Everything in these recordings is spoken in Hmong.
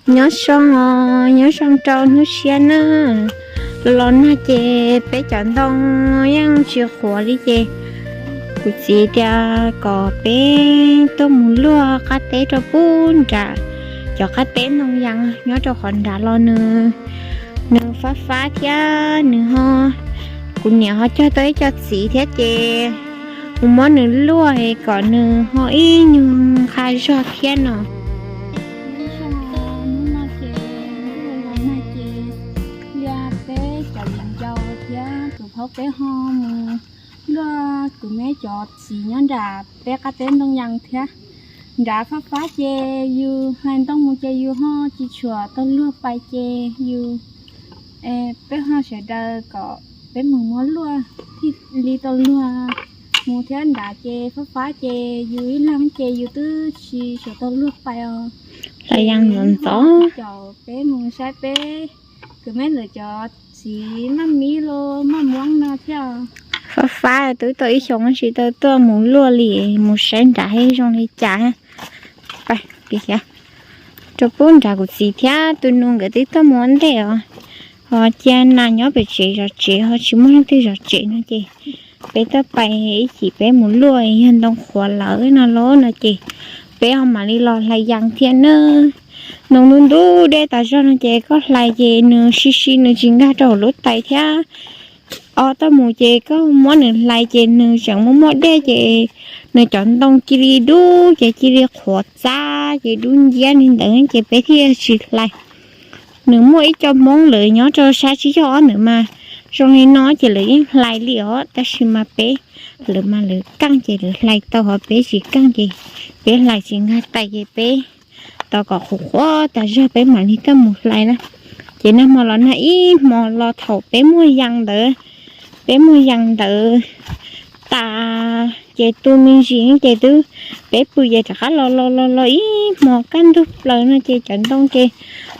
Nyob zoo os, nyob zoo rau hnub tshiab na. Los nag ces peb cov ntoo yeej tsis qhuav li ces kuv txiv tias kom peb tuaj mus luaj qab teb rau pub nram cov qab teb ntoo yas nyob rau qhov nrad los nws, nws fab fab thiab nws ho, kuv niam ho cog tau ib co txiv thiab ces mus muab nws luaj kom nws ho ib nyuag nqha zog thiab no. Hnub no ces ntuj los nag ces cia peb cov viv ncaus thiab tus phaub peb ho mus luaj tus me cov txiv nyob nram peb qab teb ntoo yas thiab. Nrad fab fab ces yus hlais ntoo mus ces yus ho tsis tshua tau luag pais ces yus, peb ho sawv daws kom peb mus muab luaj thiaj li tau luag mus thiab. Nrad ces fab fab ces yus ib leeg ces yus twb tsis tshua tau luag pais os. Hlais yas ntxov ntxov. Caum peb mus saib peb tus me ntxawm cov txiv maj mib los maj muab no thiab. Fab fab twb tau ib xyoos tsis tau tuaj mus luaj li, mus saib nrad zoo li cas. Rau pub nrad kuv txiv thiab tus nus nkawd twb tuaj mus ua ntej os. Ho cia nas nyob pem tsev zov tsev ho tsis muaj leej twg zov tsev no ces peb tuaj pais ib chim peb mus luaj yog ntoo qhuav lawm no los no ces peb ho mam li los hlais yas thiab na. Ntoo ntub ntub dej tas zog no ces koj hlais ces nws sib sib nws tsis nkag rau hauv lub tais thiab. Os, tuaj mus ces koj muab nws hlais ces nws tseem muaj muaj dej ces nws cov ntoo cia li dub ces cia li qhuav txab ces dub nciab li ntawd ces peb thiaj tsis hlais. Nws muaj ib co Hmoob lawv nyob rau sab tsib caug ob ntawd mas zoo li no ces lawv yeej hlais li os, tab sis mas peb, lawv mas lawv keej ces lawv hlais tau, ho peb tsis keej ces peb hlais tsis nkag tais ces peb tau kom qhuav qhuav tas zog peb mam li tuaj mus hlais na. Ces nag hmo los nag ib hmo los thaum peb muag yas ntawd, peb muag yas ntawd tas ces tu me ntsis ces twb, peb pw ces rov qab los los los los ib hmo kaj ntug plaws no ces cov ntoo ces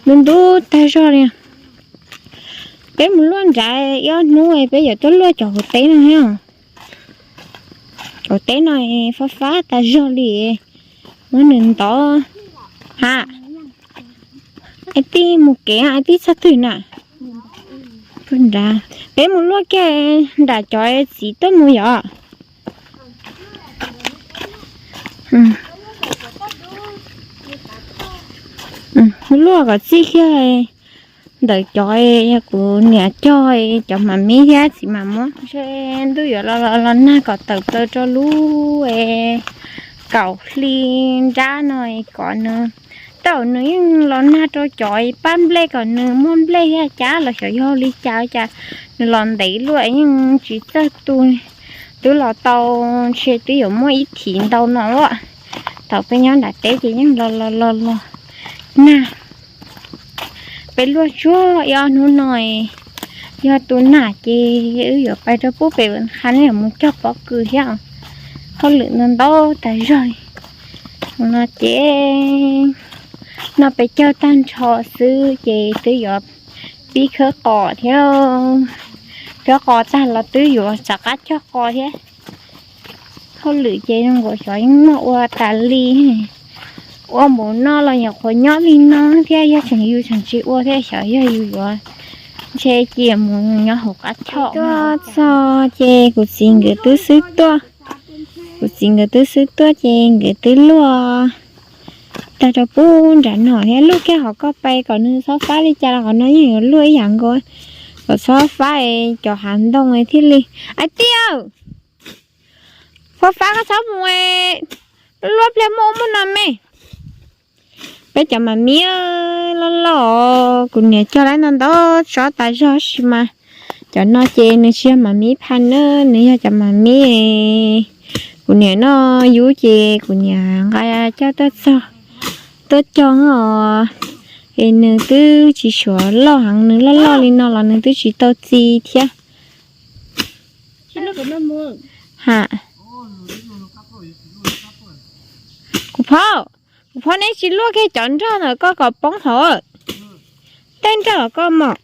ntub ntub tag zog li. Peb mus luaj nrad ib ob hnub peb yuav tuaj luaj cov hauv teb no thiab. Cov teb no fab fab tas zog li, muab nws ntov. Ha, es tij mus kev es tij txog twg na? Peb mus luaj kiag nram cov txiv tuaj mus yom. Luaj kom txij kiag ntawm cov, yog kuv niam cog cov mam mib thiab txiv mam muab. Ntshe ntuj yuav los los nag kom tawm plaws rau lub kaum hli nrab no kom nws, thaum nws yeej los nag rau cov pab nplej kom nws muaj nplej thiab cab los xyov yog li cas cas nws los ntev luaj yeej tsis txawj tu. Twb los tau, ntshe twb yuav muaj ib thim ntau no as. Thaum peb nyob nram teb ces yeej los los los los nag. Peb luaj tsuag ib ob hnub no, yog tu nag ces wb yuav pais rau pub pem Vaj Qha ne, yuav mus cog pob kws thiab. Hauj lwm ntau ntau tas zog li. No ces noj peb caug tag nrho xwb ces twb yuav pib khawb qos thiab. Khawb qos tag los twb yuav rov qab cog qos thiab. Hauj lwm ces zoo nkaus xyov yeej muaj ua tas li. Ua npaum no los nyuam qhuav nyob li no thiab, yog tseem yus tseem tsis ua thiab xyov yog yus yuav ntshe cia mus nyob hauv qab choj. Tuaj txog ces kuv txiv nkawd twb xub tuaj, kuv txiv nkawd twb xub tuaj ces nkawd twb luaj tag rau pub nram no thiab. Luaj kiag qhov koj pais kom nws txhob fab li cas los qhov no yeej yuav luaj ib yam nkaus, kom txhob fab cov hav ntoo thiaj li. Ais tiag, fab fab koj txhob mus, luaj pliag muaj ub muaj no me. Peb cov mas miab loj loj, kuv niam cog lawm ntau ntau tsob tas zog sis mas cov no ces nws tsis yog mas miab pha na, nws yog cov mas miab kuv niam noj yub ces kuv niam nqa coj tuaj txog, tuaj cog os. Es nws twb tsis suav loj heev, nws loj loj li no los nws twb tsis tau txi thiab. Ha, kuv phob, kuv phob, neb tsis luaj kiag cov nrog ntawm koj kom poob hauv. Tej nrog los koj mom.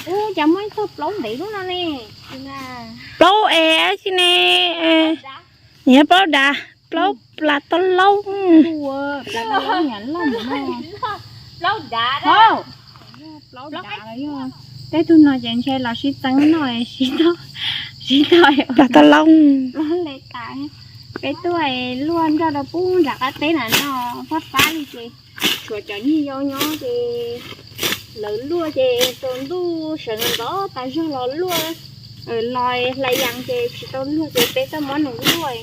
Ub, cas muaj ib tug plaub ntev lub no ne. Plaub es tsi ne. Nws yog plaub dav, plaub plas tau laub. Plaub dav los yog, tej tug no ces ntshe los sib txeeb noj, sib tau, sib tau plas tau laub. Le tas, peb tuaj luaj nroj rau pub nram qab teb na no, fab fab li ces tshuav cov niag yau nyob ces lawv luaj ces tsaus ntuj sawv ntxov tas zog los luaj, los hlais yas ces tsis tau luaj ces peb tuaj muab nws luaj.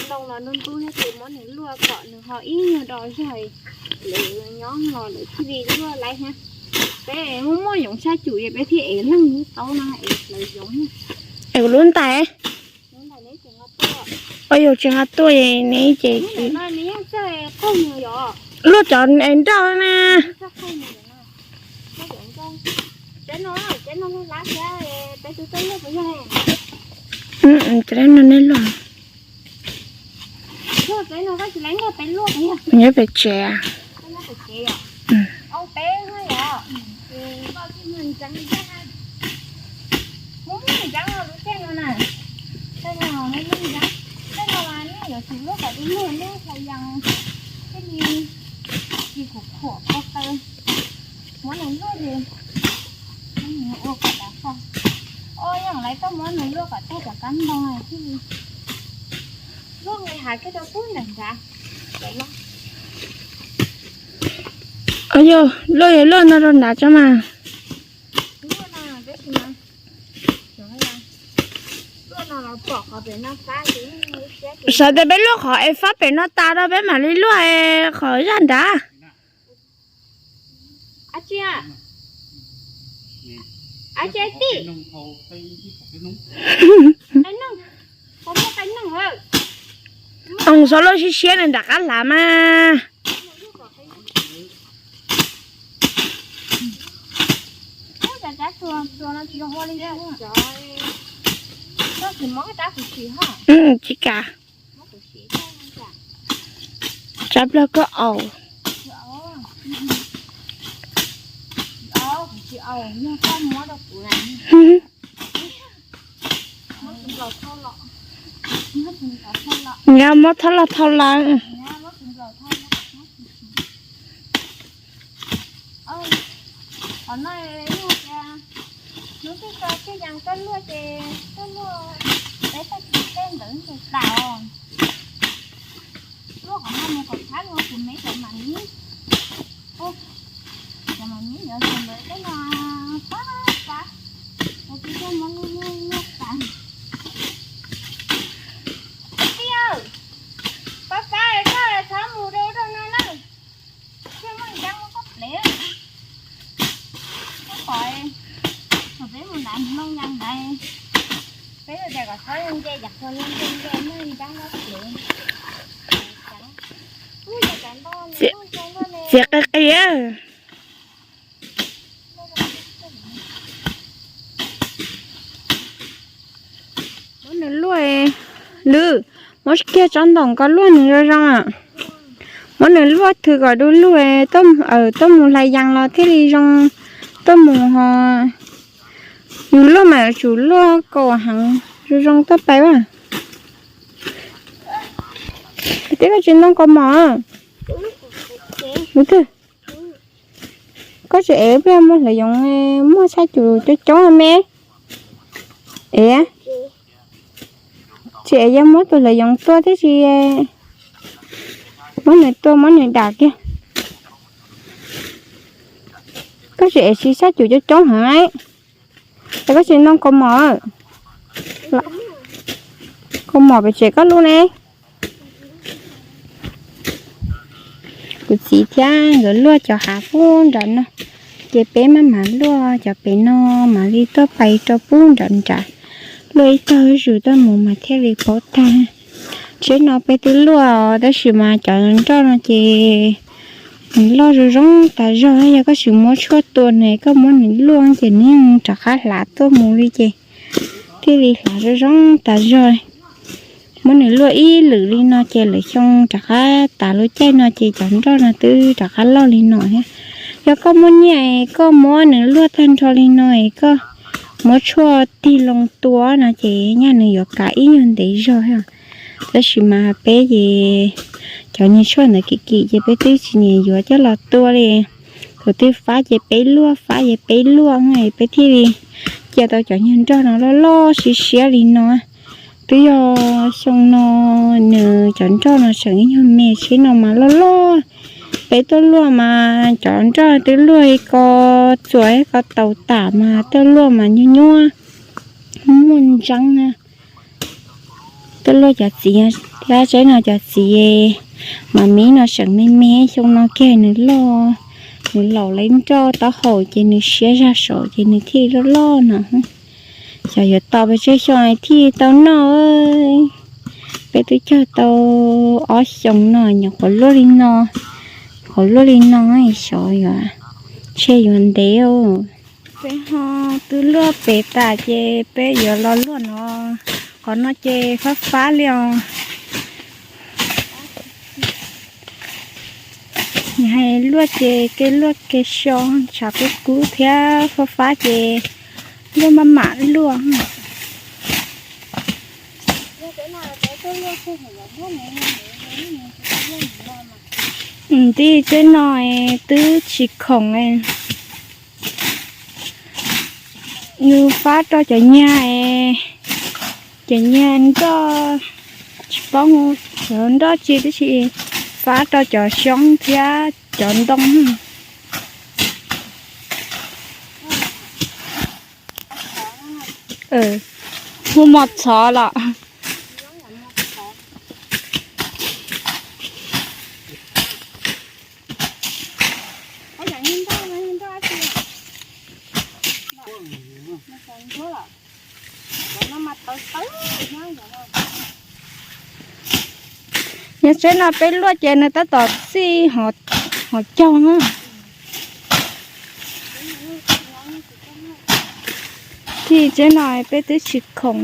Ntoo los ntub ntub thiab ces muab nws luaj kom nws ho ib nyuag do zog, lawv nyob los lawv thiaj li luaj laib thiab. Peb muaj muaj yoov tshaj cum es peb thiaj ev leej lub taub no es hlawv yoov. Es kuv lub ntais. Ua yog tsis nqa tuaj ne ces luaj cov es nroj na. Cov no nej luaj. Nyob pem tsev. Muab nws luaj ces ua kom dav fo. O, yog lawv tuaj muab nws luaj kom tag cov kab ntoo thiaj li luaj nqis hav kiag rau pub nram nrad. Yog luaj yog luaj no rau nrad tso mas. Sawv daws peb luaj qhov es fab pem no tas rau peb mam li luaj qhov zaj nrad. Oos xov luaj siab siab nws nram qab hlav mas. Tsis kam. Tsab plawg koj aus. Nyob muab thauj los thauj lawm. Hnub twg tso tej yas koj luaj ces koj luaj, peb tag kis tej ntawd ntes tas os. Luaj qhov no mus kom txhab los kuv me cov mam nib. Cov mam nib yuav tus ntawd tej no fab fab, es tus thiaj muab luaj luaj luaj tas. Tij, fab fab koj txhob mus rau rau no na. Thiaj muaj ncab muab koj plev. Koj pom, thaum peb mus nram Hmoob Yas ntawd, peb tias kom txhob nce yam qhuas nce nce muaj ncab muab plev. Txiav qis qis. Muab nws luaj, lwm, muab kiag tsob ntoo ko luaj nws zoo zoo. Muab nws luaj thwm kom du lug, tuaj mus hlais yas los thiaj li zoo, tuaj mus ho. Yus luaj mas yuav tsum luaj kaum heev zoo zoo tuaj pais as. Tij, koj tsis ntoo kaus mom? Koj tsis ev pliag muaj hlawv yoov, muaj tshaj cum coob coob me. Ev, tsis ev, yog muab tus hlawv yoov tua tib si, muab nws tua muab nws dam kiag. Koj tsis ev tsis tshaj cum coob coob heev. Es koj tsis ntoo kaus mom? Kaus mom pem tsev koj lub ne? Kuv txiv thiab nkawd luaj cov hav pub nram no, ces peb maj mam luaj cov pem no mam li tuaj pais rau pub nram nrad. Luaj ib tag zuj zus tuaj mus mas thiaj li paub tag. Tsheb no peb twb luaj tab sis mas cov nroj no ces nws loj zoo zoo tas zog, yog koj tsis muab tshuaj tua nws, koj muab nws luaj ces nws yeej rov qab hlav tuaj mus li ces thiaj li hlav zoo zoo tas zog. Muab nws luaj ib lwm li no ces lwm xyoo rov qab tas lub caij no ces cov nroj no twb rov qab loj li no thiab. Yog koj muaj nyiaj es koj muab nws luaj tag nrho li no es koj muab tshuaj tig loo tua no ces nyaj nws yuav kav ib nyuag ntev zog thiab. Tab sis mas peb ces cov niag tshuaj ntawd kim kim ces peb twb tsis niam yuav coj los tua li. Thaum twg fab ces peb luaj, fab ces peb luaj, peb thiaj li cia tau cov niag nroj no loj loj siab siab li no. Twb yog xyoo no nws cov nroj no tseem ib nyuag me, tsheb no mas loj loj. Peb tuaj luaj mas cov nroj twb luaj ib ko txuas ib ko tau tas mas tuaj luaj mas nyuaj nyuaj, muaj ntseeb na. Tuaj luaj cov txiv thiab, tsheb no cov txiv mas me no tseem me me, xyoo no kiag nws loj, nws laus lawm nroj taub hau ces nws siab zog saud ces nws thiaj loj loj no. Xyov yuav tos pes tsawg xyoo thiaj tau noj. Peb twb cog tau ob xyoos no nyuam qhuav luaj li no, qhuav luaj li no, xyov yuav, ntshe yuav ntev. Peb ho twb luaj pem tas ces peb yuav los luaj no. Qhov no ces fab fab li os. Hais luaj ces kev luaj kev so, tshav kub kub thiab fab fab ces luaj maj mam luaj. Nti, teb no twb tsis khoom, nws fab rau cov nyag, cov nyag nroj, tsis paub cov nroj tsi tab sis fab rau cov xyoob thiab cov ntoo. Hu mos txhov los. Yog tsheb no peb luaj ces nws tab tom txij hov caug na. Tij tsheb no peb twb tsis khoom.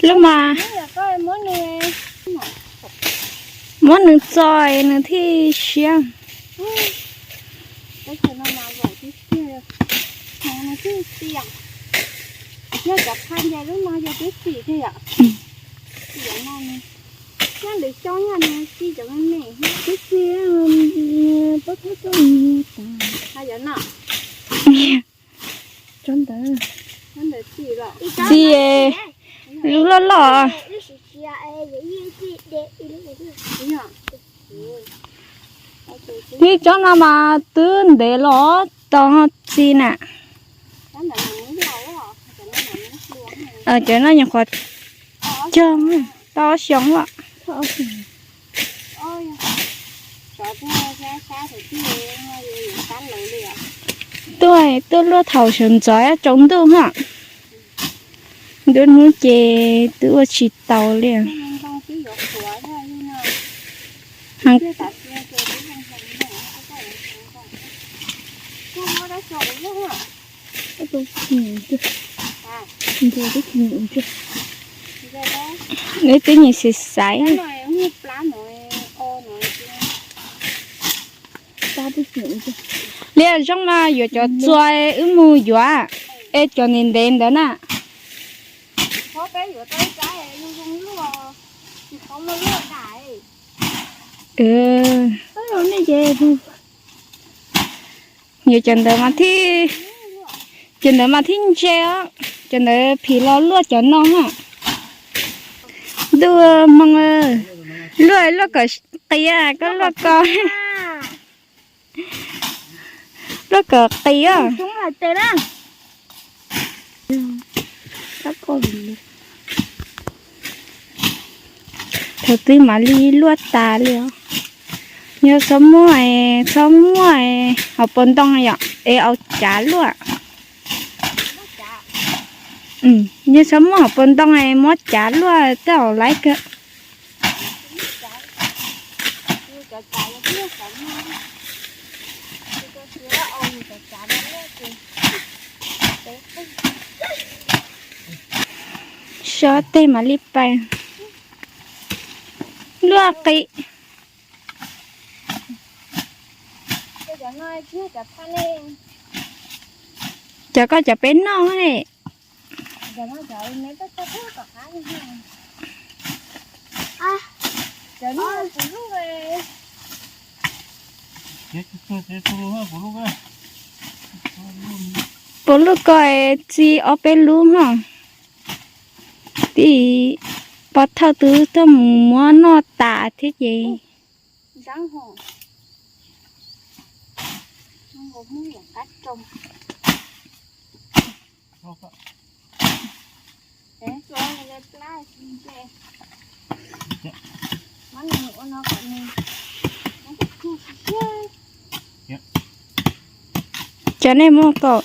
Lub mas muab nws txo nws thiaj siab. Nyob cov phaj nce lub no yog twb txim thiab yom. Txim no, nyob lwm xyoo yog nws ci cov me me. Twb txim, pab thab tso tas. Tso ntawd. Txim, lub loj loj. Tib tsob no mas twb ntev los tau txi na. Cov no nyuam qhuav cog tau ob xyoos lawm. Tuaj, tuaj luaj thaum sawv ntxov tsaus ntuj na. Nruab hnub ces twb ua tsis tau li. Neb twb nyiam xaiv xaiv. Liaj zoo mas yuav cov txua wb mus yuav, es cov ntev ntev ntawd na. Yuav cov ntawd mas thiaj, cov ntawd mas thiaj ntse os. Cov ntawd phim los luaj cov no na. Ntuj hmoo, luaj luaj kom qis, koj luaj koj, luaj kom qis os. Thaum twg mam li luaj tas li os. Yog txhob muaj, txhob muaj hauv paus ntoo yom, es au cav luaj. Yog txhob muaj hauv paus ntoo es muab cav luaj tej zaum laib kawg. Xyov tej mam li pais luaj qis. Cov koj cov peb noj ne. Puas lub ko txi ob peb lub ho. Tim pov thawj twb tuaj mus muab noj tas thiab ces. Cov nej muaj kaum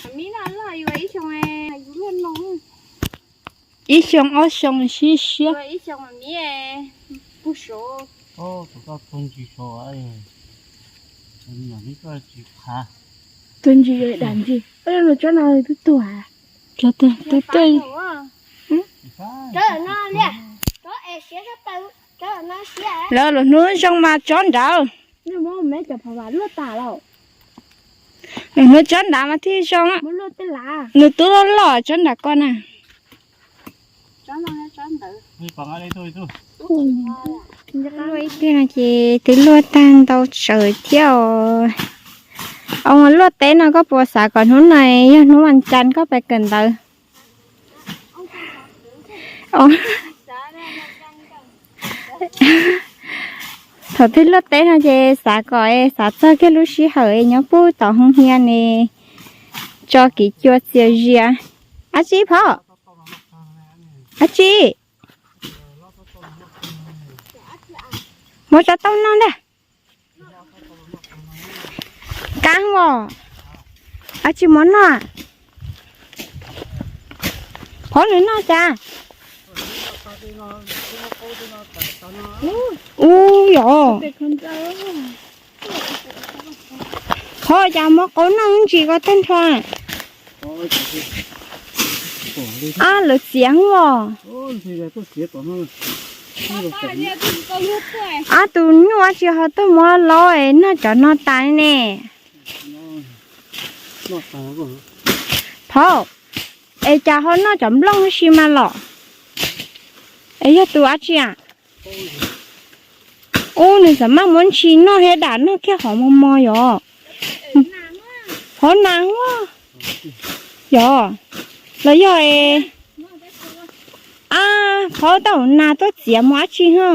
ib xyoo ob xyoo siab siab. Tus ntsis dam ntsis, tsob no twb tuag. Lawv lus hnub zoo mas tsob nrad. Lus hnub tsob nrad mas thiaj zoo. Nws twb loj loj tsob nrad ko na. Luaj ib tiag no ces twb luaj tag ntau tsawv thiab os. Os, luaj teb no koj puas xav kom hnub no yog hnub vas cas koj pais kawm ntawv? Thaum twg luaj teb no ces xav kom xav txog kiag lub sij hawm nyob puag tom hoo hias ne, tso kiv cua txias zias. Ab tsi phom, ab tsi, muab tso tau noj ntag. Kab os, ab tsi muab noj. Phov nws noj cas? Ub yog, phov cas muab qaub noj ntsis ko tag nrho. Ab, lawv txiav os. Ab, tus nyuj ab tsi ho tuaj muab laub noj cov no tas ne. Phov, es cas ho noj cov nplooj huv si mas los? Es yog tus ab tsi a? Ub, nws xam maj muab ntshis noj thiab dam noj kiag qhov mos mos yog. Phov nas ua, yog los yog es, ab, phov tau nas tuaj txiav mus ab tsi ho.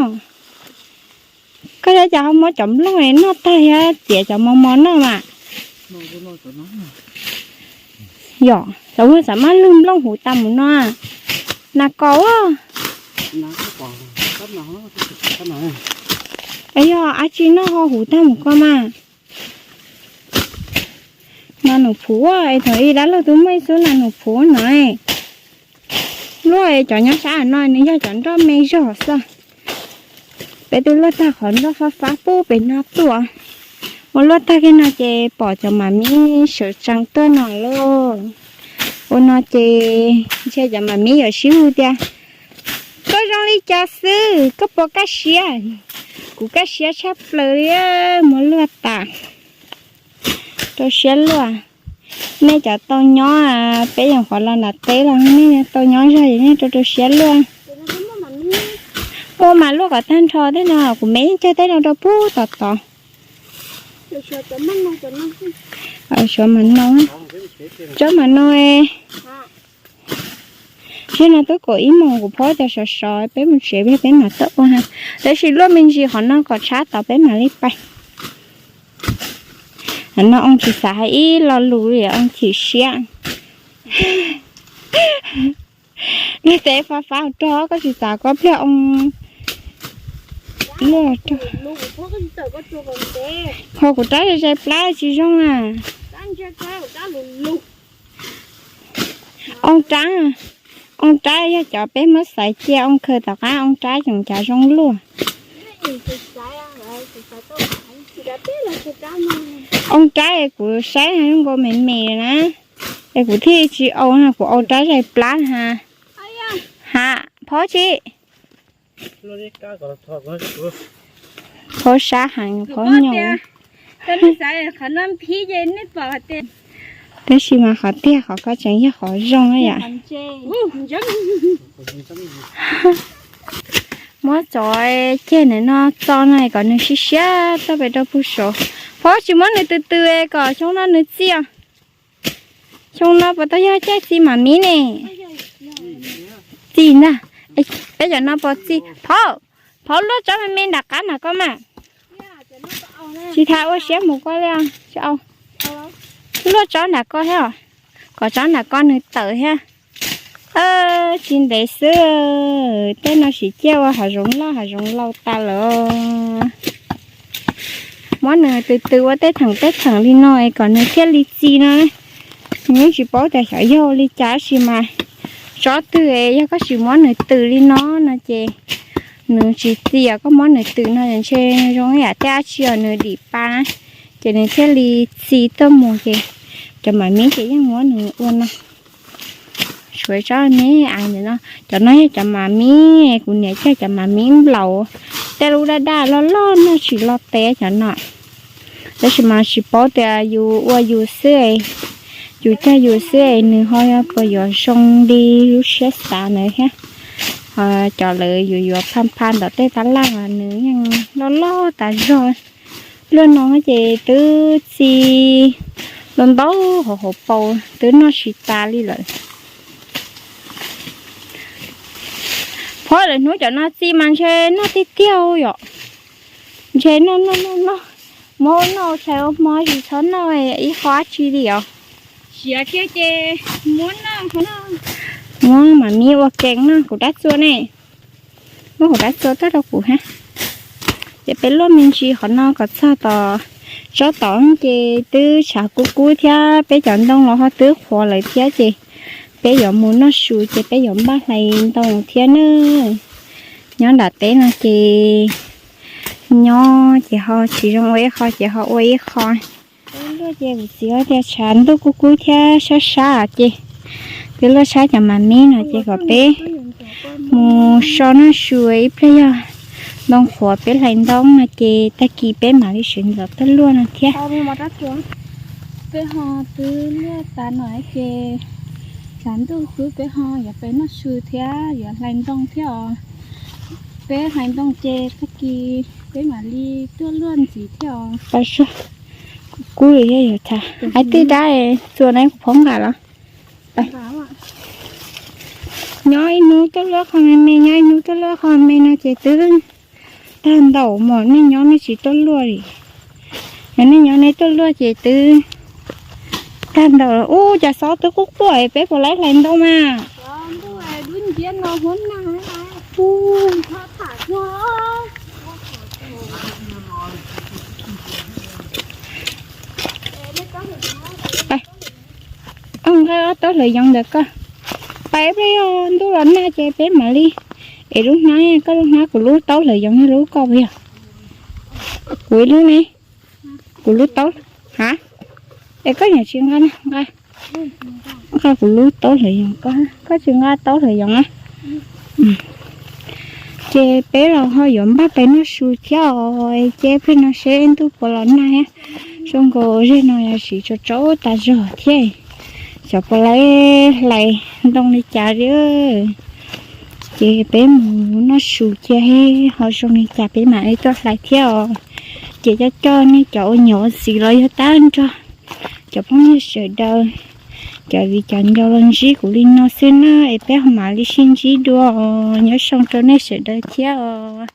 Koj yog cas ho muab cov nplooj noj tag thiab txiav cov mos mos noj mas? Yog, cov ua xam maj lwg nplooj huv tas mus no. Nas kos. Es yog ab tsi noj ho huv tag mus ko mas? Nas nus phuv es thaum ub dab laug twb muaj ib xub nas nus phuv no. Luaj cov nyob sab no nws yog cov nroj me zog xwb. Peb twb luaj tag qhov nroj fab fab pub pem no tuaj. Ua luaj tag kiag no ces pom cov mam mib sawv tsees tuaj no lauj. Ua no ces ntshe cov mam mib yuav sib hu tias, koj zoo li cas xwb, koj puas kaj siab? Kuv kaj siab tshaj plaws li, muab luaj tas. Rau siab luaj. Nej cov tau nyob, peb yeej qhuav los nram teb los nej tau nyob zog es nej rau rau siab luaj. Muaj mas luaj kom tag nrho tej no, kuv me yeej cog tej no rau pub tom tod. Suav mas no, tsob mas no. Zaum no twb kaum ib moos kuv phob cov sov sov peb mus tsev peb mam tuaj ua ha. Tab sis luaj me ntsis qhov no kom tshab tod peb mam li pais. No oo tsis xav hais ib lo lus li, oo chim siab. Nws tes fab fab rog koj tsis xav koj pliag oo luaj rog. Ho kuv rab zais plab tsis zoo a. Oo rab, oo rab yog cov peb muab xaiv cia oo khaws tom qab, oo rab tseem cav zoo luaj. Au rab es kuv saib zoo nkaus me me na, es kuv thiaj tsis au, kuv au rab zais plab ha. Ha, phob tsi. Phob sab heev, phob nyoos. Tab sis mas qhov tiag qhov koj tseem yog qhov zoo yom. Muab txov ceg ntawm no txo no kom nws siab siab tuaj pem rau puag saud. Phob tsis muab nws tw tw kom xyoo no nws txi os. Xyoo no puas tau yog caij txi mam miv ne? Txi ntag. Peb cov no puas txi? Phob, phob luaj tsob me me nram qab nram ko mas. Tsis tas ua siab mus koj li, tsis au. Luaj tsob nram ko thiab os, kom tsob nram ko nws tawm thiab. Tsis ntev xwb, tej no sim ciaj ua hav zoov loj hav zoov laus tas lawm. Muab nws tw tw ua tej theem tej theem li no es kom nws thiaj li txi no. Nws yeej tsis paub tias xyov yog li cas tab sis mas tsob twg es yog koj sim muab nws tw li no no ces nws tsis txi os. Koj muab nws tw no ntshe zoo ib yam tej dab tsi os nws dim pa na, ces nws thiaj li txi tuaj mus ces cov mam miv ces yeej muab nws ua no. Tshuav tsob me ais ntawm no, cov no yog cov mam miv, kuv niam cog cov mam miv nplaum, tej lub daj daj loj loj noj tsis lo tes cov no. Tab sis mas tsis paub tias yus ua yus xwb, yus cog yus xwb es nws ho puas yuav zoo li lub siab xav ntawd thiab. Ho cov lawv yuav yuav pha pha ntawm tej tab laj mas nws yeej loj loj tas zog. Luaj no ces twb txi los ntau hauv hauv paus twb noj tsis tas li lawm. Phob lawm hnub cov no txi mas ntshe noj tiag tiag yom. Ntshe noj noj noj noj, muab ua noj ua tshais ua hmo tsis txhob noj ib qho dab tsi li os. Siav kiag ces muab noj, muab mam miv ua kees noj kuv dab txua ne. Muab kuv dab txua tuaj rau kuv hab. Ces peb luaj me ntsis qhov no kom txog tom tsob tod ces twb tshav kub kub thiab peb cov ntoo los ho twb qhuav lawm thiab ces peb yuav mus noj su ces peb yuav npaj hlais ntoo thiab na. Nyob nram teb no ces nyob ces ho tsis zoo ua ib qho ces ho ua ib qho. Luaj ces kuv txiv tias tshav ntuj kub kub thiab sab sab ces peb luaj sab cov mam miv no ces kom peb mus so noj su ib pliag yog ntoo qhuav peb hlais ntoo no ces tag kis peb mam li sawv ntxov tuaj luaj no thiab. Peb ho twb luaj tas no ces tshav ntuj kub peb ho yuav pem noj su thiab yuav hlais ntoo thiab os. Peb hlais ntoo ces tag kis peb mam li tuaj luaj ntxiv thiab os. Kub li thiab yog thaum hais twb dab txua na kuv phob nqa los. Nyob ib hnub tuaj luaj qho me me, nyob ib hnub tuaj luaj qho me no ces twb tag ntaum mog, nej nyob nej tsis tuaj luaj li. Yog nej nyob nej tuaj luaj ces twb tag ntaum. Ub, cas xob twb quaj quaj, peb puas laib hlais ntoo mas? Nqa ob taub hlawv yoov ntawd koj. Pais ib pliag yog ntuj los nag ces peb mam li ev lub hnab, koj lub hnab, kuv lub taub hlawv yoov yog lub koj puas yog? Kuv ib lub ne, kuv lub taub, ha, es koj niam tsis nqa na, nqa, nqa kuv lub taub hlawv yoov, koj tsis nqa taub hlawv yoov na. Ces peb los ho yuav npaj pais noj su thiab os, ces peb no seb ntuj puas los nag thiab. Zoo nkaus zej no yog siv tsaus tsaus tas zog thiab, xyov puas laib hlais ntoo li cas li. Ces peb mus noj su cia ho zoo li cas peb mam li tuaj hlais thiab os. Ces coj coj nej cov ua niam ua txiv los yog tag nrho cov phooj ywg sawv daws, cov viv cov ncaus los ntsib kuv li no xwb na, es peb ho mam li sib ntsib dua os. Nyob zoo rau nej sawv daws thiab os.